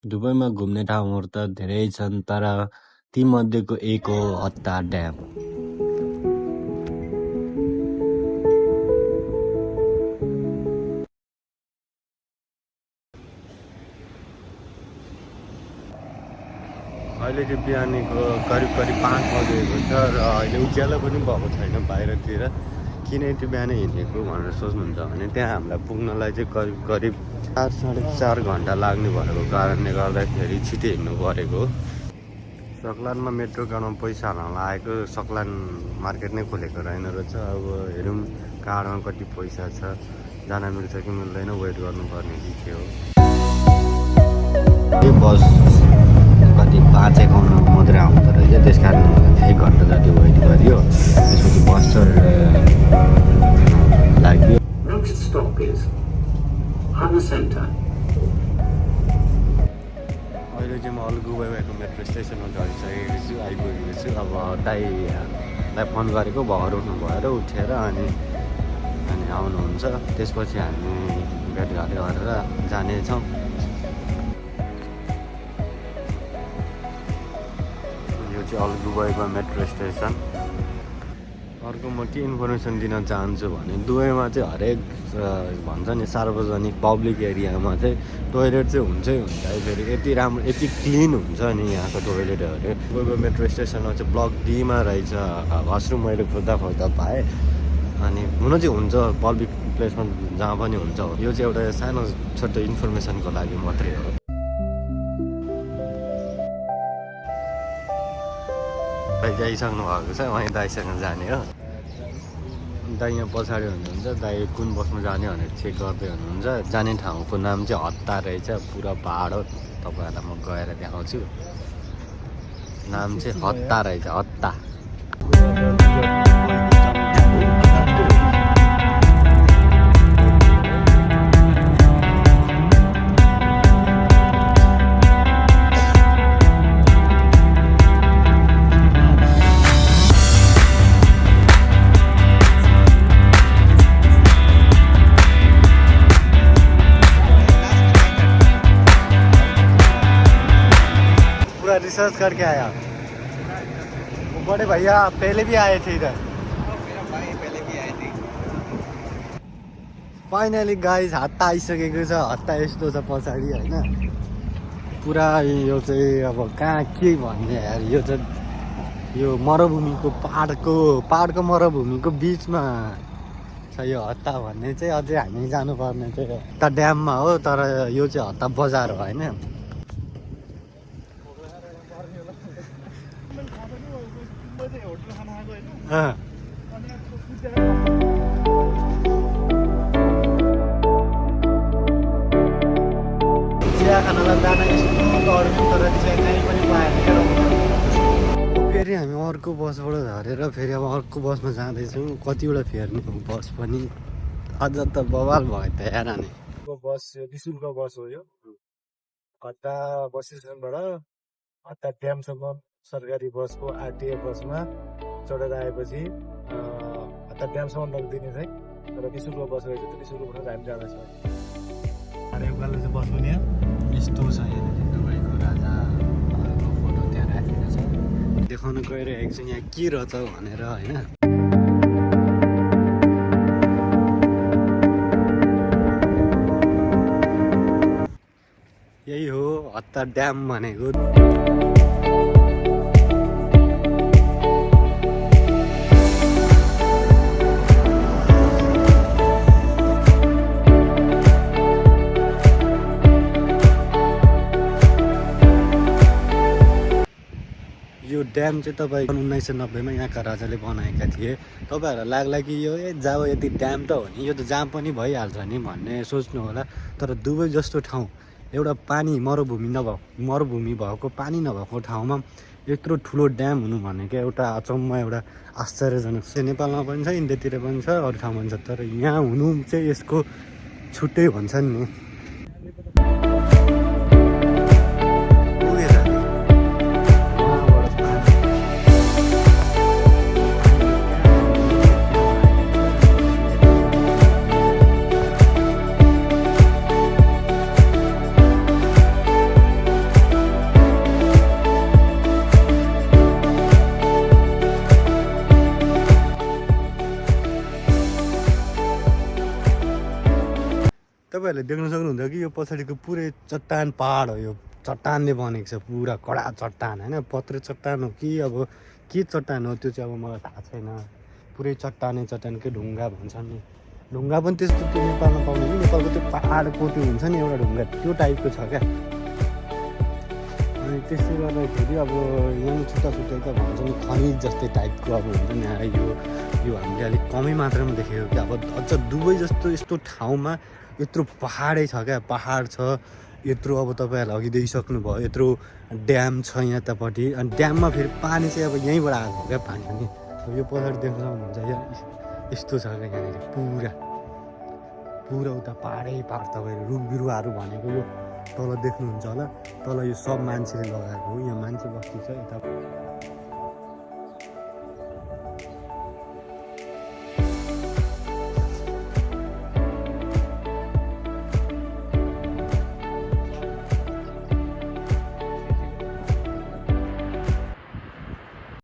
दुबईमा घुम्ने ठाउँहरू त धेरै छन्, तर तीमध्येको एक हो हत्ता ड्याम। अहिले चाहिँ बिहानीको करिब 5 बजेको छ र अहिले उज्यालो पनि भएको छैन बाहिरतिर। किन यति बिहानै हिँडेको भनेर सोच्नुहुन्छ भने त्यहाँ हामीलाई पुग्नलाई चाहिँ करिब 4-4.5 घन्टा लाग्ने भएको कारणले गर्दाखेरि छिटै हिँड्नु परेको। सकलानमा मेट्रो कार्डमा पैसा हाल्न लागेको, सकलान मार्केट नै खोलेको रहेन रहेछ। अब हेरौँ कार्डमा कति पैसा छ, जान मिल्छ कि मिल्दैन, वेट गर्नुपर्ने कि के हो। यो बस कति 5:51 मात्रै आउँदो रहेछ, त्यस कारण 1 घन्टा जति वेट गरियो। त्यसपछि बस लाग्यो। Next stop is Hana Center. अहिले चाहिँ म अल्गुबाईको मेट्रो स्टेसनमा झरिसकेको छु, आइपुगेको छु। अब दाइलाई फोन गरेको, भर उठ्नु भएर उठेर अनि आउनुहुन्छ। त्यसपछि हामी भेटघाट गरेर जानेछौँ। यो चाहिँ अल्गुबाईको मेट्रो स्टेसन। अर्को म के इन्फर्मेसन दिन चाहन्छु भने दुबईमा चाहिँ हरेक भन्छ नि सार्वजनिक पब्लिक एरियामा चाहिँ टोइलेट चाहिँ हुन्छै हुन्छ। फेरि यति राम्रो यति क्लिन हुन्छ नि यहाँको टोइलेटहरू। दुबईको मेट्रो स्टेसनमा चाहिँ ब्लक डीमा रहेछ वासरुम। मैले खोज्दा पाएँ। अनि हुन चाहिँ हुन्छ, पब्लिक प्लेसमा जहाँ पनि हुन्छ। यो चाहिँ एउटा सानो छोटो इन्फर्मेसनको लागि मात्रै हो। दाइ जाइसक्नु भएको छ, उहाँ दाइसँग जाने हो। दाइ यहाँ पछाडि हुनुहुन्छ, दाइ कुन बसमा जाने भनेर चेक गर्दै हुनुहुन्छ। जाने ठाउँको नाम चाहिँ हत्ता रहेछ, पुरा पहाड हो। तपाईँहरूलाई म गएर देखाउँछु। नाम चाहिँ हत्ता रहेछ, हत्ता। रिसर्च करके आया। वो बड़े भैया पहले भी आए थे इधर। फाइनली गाइस हत्ता आइसकेको छ। हत्ता यस्तो छ पछाडि होइन, पुरा यो चाहिँ अब कहाँ के भन्ने यार। यो चाहिँ यो मरुभूमिको पहाडको मरुभूमिको बिचमा छ यो हत्ता भन्ने चाहिँ। अझै हामी जानुपर्ने चाहिँ हत्ता ड्याममा हो, तर यो चाहिँ हत्ता बजार हो होइन। चिया खानालाई जान यस्तो अड्यौँ, तर चिया कहीँ पनि पाएन। फेरि हामी अर्को बसबाट झरेर फेरि अब अर्को बसमा जाँदैछौँ। कतिवटा फेर्ने हो बस पनि, अझ त बवाल भयो त यार। नि बस यो निःशुल्क बस हो। यो हत्ता बस स्टेसनबाट हत्ता ड्यामसम्म सरकारी बसको आरटिए बसमा चढेर आएपछि हत्ता ड्यामसम्म लगिदिने चाहिँ, तर निःशुल्क बस रहेछ। त्यो निःशुल्क बस हामी जाँदैछौँ। अरे उकालो चाहिँ बस पनि यस्तो छ। यहाँनिर दुबईको राजाहरूको फोटो त्यहाँ राखेको छ। देखाउन गइरहेको छु यहाँ के रहेछ भनेर होइन। यही हो हत्ता ड्याम भनेको। यो ड्याम चाहिँ तपाईँको 1990मा यहाँका राजाले बनाएका थिए। तपाईँहरूलाई लाग्ला कि यो जाओ यति ड्याम त हो नि, यो त जहाँ पनि भइहाल्छ नि भन्ने सोच्नु होला। तर दुबई जस्तो ठाउँ, एउटा पानी मरुभूमि भएको पानी नभएको ठाउँमा यत्रो ठुलो ड्याम हुनु भनेको एउटा अचम्म, एउटा आश्चर्यजनक छ। नेपालमा पनि छ, इन्डियातिर पनि छ, अरू ठाउँमा पनि छ, तर यहाँ हुनु चाहिँ यसको छुट्टै भन्छन् नि। तपाईँहरूले देख्न सक्नुहुन्छ कि यो पछाडिको पुरै चट्टान पहाड हो यो चट्टानले बनेको छ पुरा कडा चट्टान होइन पत्रे चट्टान हो कि अब के चट्टान हो त्यो चाहिँ अब मलाई थाहा छैन पुरै चट्टानकै ढुङ्गा भन्छन् नि ढुङ्गा पनि त्यस्तो त्यो नेपालमा पाउने कि नेपालको त्यो पहाडको त्यो हुन्छ नि एउटा ढुङ्गा त्यो टाइपको छ क्या अनि त्यसले गर्दाखेरि अब यहाँ छुट्टा छुट्टै त भन्छ नि खनिज जस्तै टाइपको अब हुन्छ नि यो हामीले अलिक कमै मात्रामा देखेको कि अब अझ दुबई जस्तो यस्तो ठाउँमा यत्रो पहाडै छ क्या पहाड छ यत्रो अब तपाईँहरूले अघि देखिसक्नु भयो यत्रो ड्याम छ यतापट्टि अनि ड्याममा फेरि पानी चाहिँ अब यहीँबाट आएको हो क्या पानी पनि यो पछाडि देख्न सक्नुहुन्छ यहाँ यस्तो छ क्या यहाँनिर पुरा उता पहाडै पहाड तपाईँहरू रुख बिरुवाहरू भनेको यो तल देख्नुहुन्छ होला तल यो सब मान्छेले लगाएको हो यहाँ मान्छे बस्ती छ यता